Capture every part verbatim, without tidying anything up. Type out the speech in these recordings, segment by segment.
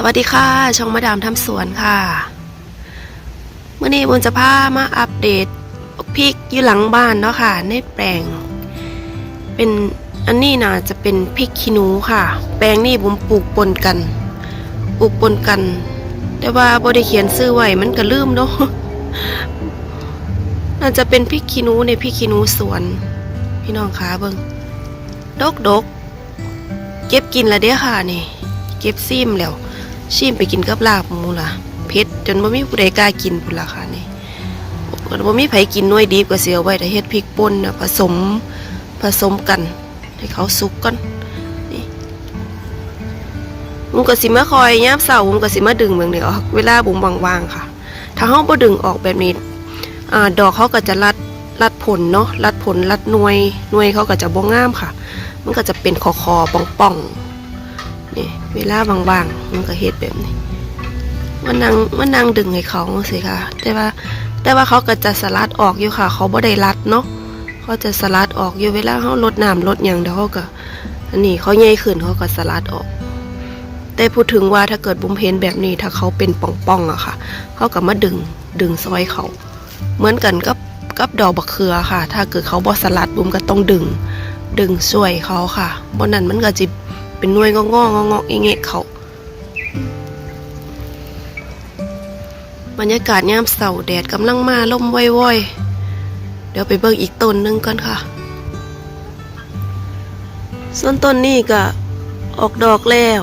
สวัสดีค่ะ ช่องมาดามทำสวนค่ะ มื้อนี้บุญจะพามาอัปเดตพริกอยู่หลังบ้านเนาะค่ะ ในแปลง เป็น อันนี้น่าจะเป็นพริกขี้หนูค่ะ แปลงนี้บุญปลูกปนกัน ปลูกปนกัน แต่ว่าบ่ได้เขียนชื่อไว้ มันก็ลืมเนาะ น่าจะเป็นพริกขี้หนูในพริกขี้หนูสวน พี่น้องคะเบิ่ง ดกดก เก็บกินละเด้อค่ะนี่ เก็บซิมแล้ว ซิมไปกินกับลาบหมูล่ะ เผ็ดจนบ่มีผู้ใดกล้ากินพุ้นล่ะค่ะนี่ บ่มีไผกินหน่วยดิบก็สิเอาไว้ถ้าเฮ็ดพริกป่นน่ะ ผสม ผสมกัน ให้เขาสุกก่อน นี่ บุมก็สิมาคอยยามเช้า บุมก็สิมาดึงเบิ่งนี่ออก เวลาบุมว่างๆค่ะ ถ้าเฮาบ่ดึงออกแบบนี้ อ่า ดอกเขาก็จะรัด รัดผลเนาะ รัดผล รัดหน่วย หน่วยเขาก็จะบ่งามค่ะ มันก็จะเป็นคอๆ ป่องๆ นี่ เวลาว่างๆ มันก็เฮ็ดแบบนี้ มานั่ง มานั่งดึงให้เขาจั่งซี้ค่ะ แต่ว่า แต่ว่าเขาก็จะสลัดออกอยู่ค่ะ เขาบ่ได้รัดเนาะ เขาจะสลัดออกอยู่ เวลาเฮารดน้ำรดหยัง เดี๋ยวเขาก็ อันนี้เขาใหญ่ขึ้น เขาก็สลัดออก แต่พูดถึงว่าถ้าเกิดบุมเห็นแบบนี้ ถ้าเขาเป็นป่องๆอะค่ะ เขาก็มาดึง ดึงซอยเขา เหมือนกันกับ กับดอกบักเขือค่ะ ถ้าเกิดเขาบ่สลัด บุมก็ต้องดึง ดึงช่วยเขาค่ะ บ่นั้นมันก็สิเป็นหน่วยงอกๆ งอกๆ แงะๆ เขา บรรยากาศยามเช้า แดดกำลังมา ลมว่อยๆ เดี๋ยวไปเบิ่งอีกต้นหนึ่งก่อนค่ะ ส่วนต้นนี้ก็ออกดอกแล้ว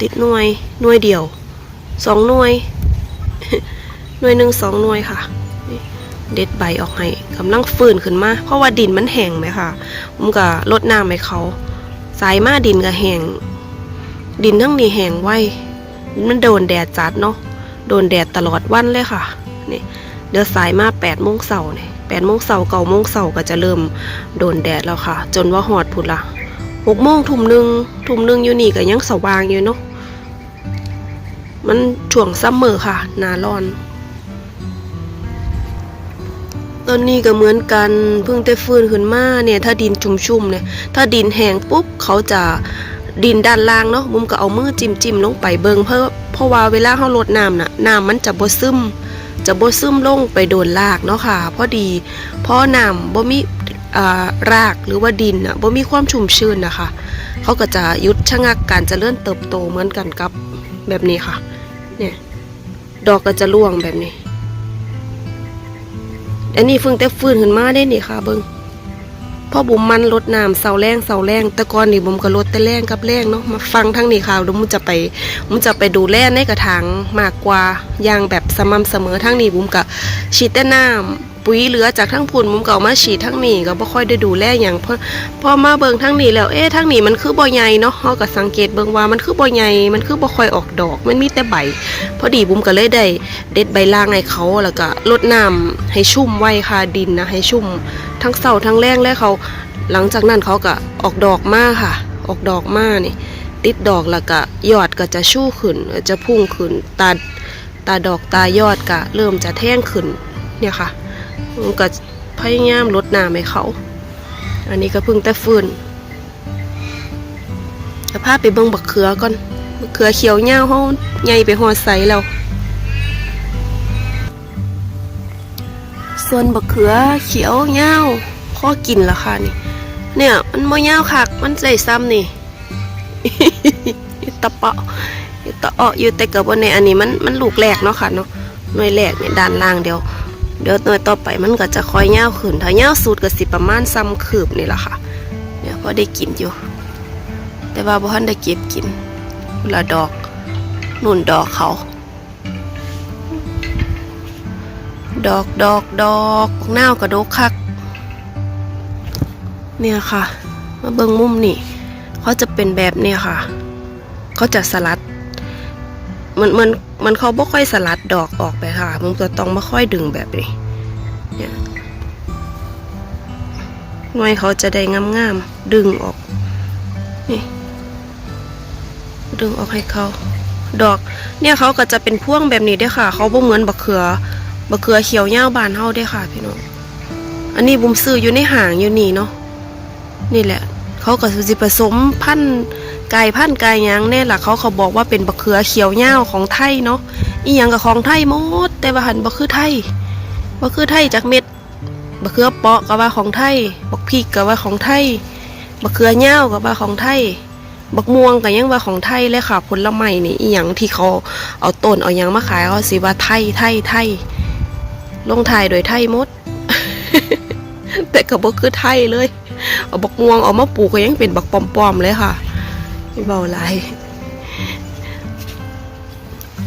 ติดหน่วย หน่วยเดียว สองหน่วย หน่วยหนึ่งสองหน่วยค่ะ นี่ เด็ดใบออกให้ กำลังฟื้นขึ้นมา เพราะว่าดินมันแห้งไหมคะ ผมก็รดน้ำให้เขา สายมาดินก็แห้ง ดินทั้งนี้แห้งไว มันโดนแดดจัดเนาะ โดนแดดตลอดวันเลยค่ะ นี่ เดี๋ยวสายมาแปดโมงเช้านี่ แปดโมงเช้า เก้าโมงเช้าก็จะเริ่มโดนแดดแล้วค่ะ จนว่าฮอดพุ้นละ หกโมง ทุ่มหนึ่ง ทุ่มหนึ่งอยู่นี่ก็ยังสว่างอยู่เนาะ มันช่วงซัมเมอร์ค่ะ หน้าร้อน ต้นนี้ก็เหมือนกัน เพิ่งแต่ฟื้นขึ้นมาเนี่ย ถ้าดินชุ่มๆเนี่ย ถ้าดินแห้งปุ๊บ เขาจะ ดินด้านล่างเนาะ บุมก็เอามือจิ้มๆลงไปเบิ่ง เพราะ เพราะว่าเวลาเฮารดน้ำน่ะ น้ำมันจะบ่ซึม จะบ่ซึมลงไปโดนรากเนาะค่ะ พอดี พอน้ำบ่มี อ่า รากหรือว่าดินน่ะ บ่มีความชุ่มชื้นนะคะ เขาก็จะหยุดชะงักการเจริญเติบโตเหมือนกันกับแบบนี้ค่ะ เนี่ย ดอกก็จะร่วงแบบนี้ อันนี้เพิ่งแต่ฟื้นขึ้นมาได้นี่ค่ะ เบิ่ง พอบุมมันรดน้ำเช้าแลง เช้าแลง แต่ก่อนนี่บุมก็รดแต่แลงกับแลงเนาะ มาฟังทางนี้ค่ะ เดี๋ยวบุมจะไป บุมจะไปดูแลในกระถางมากกว่า อย่างแบบสม่ำเสมอ ทางนี้บุมก็ฉีดแต่น้ำ ปุ๋ยเหลือจากทางพุ้น บุมก็เอามาฉีดทางนี้ ก็บ่ค่อยได้ดูแลหยัง พอ พอมาเบิ่งทางนี้แล้ว เอ๊ะ ทางนี้มันคือบ่ใหญ่เนาะ เฮาก็สังเกตเบิ่งว่ามันคือบ่ใหญ่ มันคือบ่ค่อยออกดอก มันมีแต่ใบ พอดีบุมก็เลยได้เด็ดใบลางให้เขา แล้วก็รดน้ำให้ชุ่มไว้ค่ะ ดินนะให้ชุ่ม ทั้งเช้าทั้งแลงเลยเขา หลังจากนั้นเขาก็ออกดอกมาค่ะ ออกดอกมานี่ ติดดอกแล้วก็ยอดก็จะชูขึ้น จะพุ่งขึ้น ตา ตาดอกตายอดก็เริ่มจะแทงขึ้น เนี่ยค่ะ บุมก็พยายามรดน้ำให้เขา อันนี้ก็เพิ่งแต่ฟื้น จะพาไปเบิ่งบักเขือก่อน บักเขือเขียวยาวเฮาใหญ่ไปฮอดไสแล้ว ส่วนบักเขือเขียวยาว พอกินละค่ะนี่ เนี่ย มันบ่ยาวคัก มันได้ส่ำนี่ ตะเปาะ ตะเอาะอยู่ แต่ก็บ่แน่ อันนี้มัน มันลูกแรกเนาะค่ะเนาะ หน่วยแรกเนี่ยด้านล่าง เดี๋ยว เดี๋ยวหน่วยต่อไปมันก็จะค่อยยาวขึ้น ถ้ายาวสุดก็สิประมาณส่ำคืบนี่ล่ะค่ะ เนี่ยพอได้กินอยู่ แต่ว่าบ่ทันได้เก็บกิน พุ้นละดอก นู่นดอกเขา ดอก ดอก ดอก บักนาวกะดกคัก เนี่ยค่ะ มาเบิ่งมุมนี่ เขาจะเป็นแบบเนี่ยค่ะ เขาจะสลัด เหมือน เหมือน เหมือนเขาบ่ค่อยสลัดดอกออกไปค่ะ มันก็ต้องมาค่อยดึงแบบนี้ เนี่ย หน่วยเขาจะได้งามๆ ดึงออก นี่ ดึงออกให้เขา ดอก เนี่ยเขาก็จะเป็นพวงแบบนี้เด้อค่ะ เขาบ่เหมือนบักเขือ บักเขือเขียวยาวบ้านเฮาเด้อค่ะพี่น้อง อันนี้บุมซื้ออยู่ในห้างอยู่นี่เนาะ นี่แหละ เขาก็สิผสมพันธุ์ กลายพันธุ์กลายหยังแน่ล่ะ เขาเขาบอกว่าเป็นบักเขือเขียวยาวของไทยเนาะ อีหยังก็ของไทยหมด แต่ว่าหั้นบ่คือไทย บ่คือไทยจักเม็ด บักเขือเปาะก็ว่าของไทย บักพริกก็ว่าของไทย บักเขือยาวก็ว่าของไทย บักม่วงก็ยังว่าของไทยเลยค่ะ ผลไม้นี่ อีหยังที่เขาเอาต้นเอาหยังมาขาย เขาสิว่าไทย ไทย ไทย ลงท้ายด้วยไทยหมด แต่ก็บ่คือไทยเลย เอาบักม่วงเอามาปลูกก็ยังเป็นบักปอมๆเลยค่ะ อย่าเว้าหลาย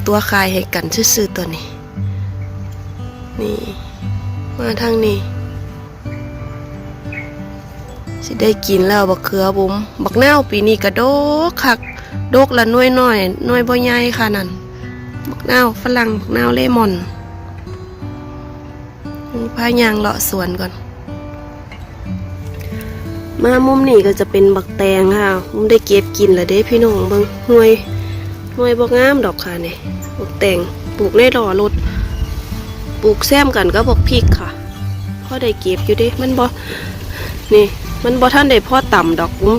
ตัวขายให้กันซื่อๆตัวนี้ นี่ มาทางนี้ สิได้กินแล้วบักเขือบุ๋ม บักนาวปีนี้ก็ดกคัก ดกละหน่วยน้อย หน่วยบ่ใหญ่ค่ะนั่น บักนาวฝรั่ง บักนาวเลมอน พาย่างเลาะสวนก่อน มามุมนี้ก็จะเป็นบักแตงค่ะ บุ๋มได้เก็บกินแล้วเด้พี่น้อง เบิ่งหน่วย หน่วยบ่งามดอกค่ะนี่ บักแตงปลูกในล้อรถ ปลูกแซมกันกับบักพริกค่ะ พอได้เก็บอยู่เด้ มันบ่ นี่ มันบ่ทันได้พอตำดอก บุ๋ม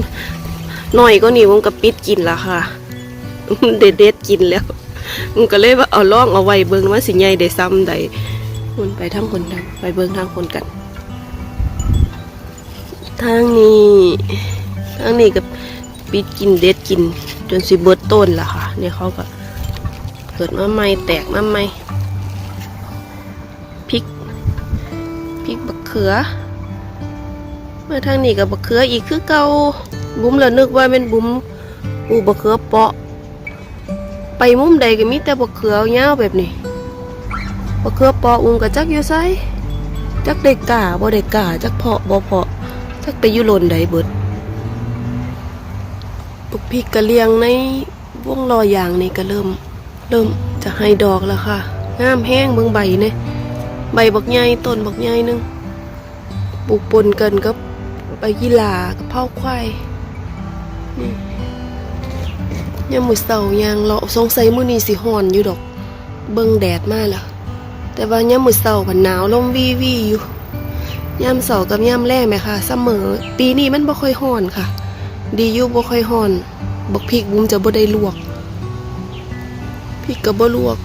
น้อยกว่านี้บุ๋มก็ปิดกินละค่ะ เด็ดเด็ดกินแล้ว บุ๋มก็เลยว่าเอาลองเอาไว้เบิ่งว่าสิใหญ่ได้ส่ำใด มันไปทางคนทาง ไปเบิ่งทางคนกัน ทางนี้ ทางนี้ก็ปิดกินเด็ดกิน จนสิเบิดต้นละค่ะ เนี่ยเขาก็เกิดมาใหม่ แตกมาใหม่ พริก พริกบักเขือ มาทางนี้ก็บักเขืออีกคือเก่า บุ๋มละนึกว่าแม่นบุ๋มปลูกบักเขือเปาะ ไปมุมใดก็มีแต่บักเขือยาวแบบนี้ บักเขือเปาะบุ๋มก็จักอยู่ไส จักได้กล้าบ่ได้กล้า จักเพาะบ่เพาะ จักไปอยู่โลนใดเบิด บักพริกกะเหรี่ยงในวงล้อยางนี่ก็เริ่ม เริ่มจะให้ดอกแล้วค่ะ งามแฮง เบิ่งใบเนี่ย ใบบักใหญ่ ต้นบักใหญ่หนึ่ง ปลูกปนกันกับใบยี่หร่า กะเพราควาย นี่ ยามมื้อเช้าย่างเลาะ สงสัยมื้อนี้สิร้อนอยู่ดอก เบิ่งแดดมาแล้ว แต่ว่ายามมื้อเช้าพัดหนาวลมวีวีอยู่ ยามเช้ากับยามแลงแหมค่ะ ซัมเมอร์ ปีนี้มันบ่ค่อยร้อนค่ะ ดีอยู่บ่ค่อยร้อน บักพริกบุ๋มจะบ่ได้ลวก พริกก็บ่ลวก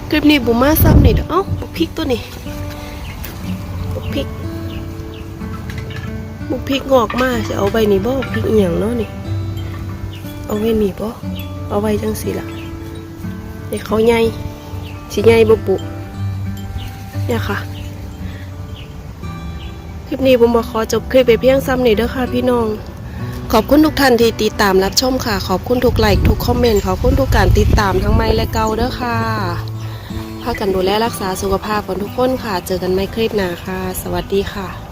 คลิปนี้บุ๋มมาส่ำนี่เด้อ เอ้า บักพริกตัวนี้ บักพริก บักพริกงอกมา สิเอาไว้นี่บ่ บักพริกอีหยังเนาะนี่ เอาไว้นี่บ่ เอาไว้จั่งซี้ล่ะ ให้เขาใหญ่ สิใหญ่บ่บุ เนี่ยค่ะ คลิปนี้บุ๋มก็ขอจบคลิปไปเพียงส่ำนี้เด้อค่ะพี่น้อง ขอบคุณทุกท่านที่ติดตามรับชมค่ะ ขอบคุณทุกไลค์ ทุกคอมเมนต์ ขอบคุณทุกการติดตามทั้งใหม่และเก่าเด้อค่ะ พากันดูแลรักษาสุขภาพกันทุกคนค่ะ เจอกันใหม่คลิปหน้าค่ะ สวัสดีค่ะ